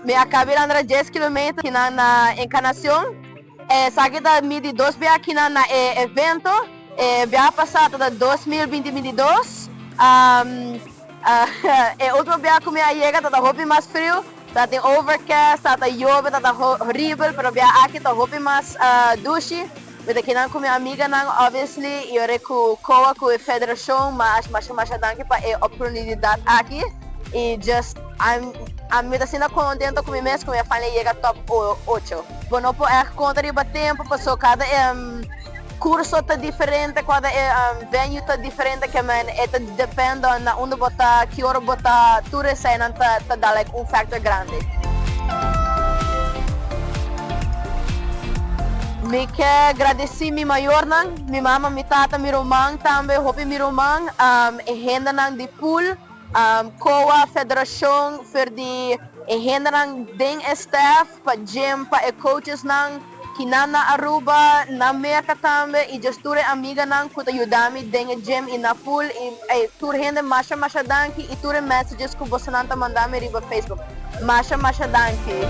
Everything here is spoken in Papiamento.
Mi a caba di andra dies kilometer kinan na Encarnacion. Esaki ta mi di dos bia kinan na e evento. E bia pasa ta ta 2022. E ultimo bia cu mi a yega ta ta hopi mas friu. Ta tin overcast, ta ta yobe, ta ta horibel, pero bia aki ta hopi mas dushi. Mi ta kinan cu mi amiganan obviously y ora cu COA cu e federacion mas masha masha danki pa e oportunidad aki y just I'm I'm mi ta asina contento cu mi mes cu mi a finally yega top ocho. Bo no por echt conta riba tempo paso cada curso ta diferente cada venue ta diferente ke men e ta depend on na unda bo ta ki ora bo ta tur eseinan ta ta da like un factor grandi. Mi ke gradesí mi mayornan, mi mama, mi tata, mi ruman tambe, hopi mi ruman, e hendenan di pool, COA, federashon, for di e hendenan den e staff, pa gym, pa e coachesnan, kinan na Aruba, na Merca tambe, i just tur e amiganan ku ta yuda mi den e gym i na pool, i tur hende masha masha danki i tur e messages ku bosonan ta manda mi riba Facebook. Masha masha danki.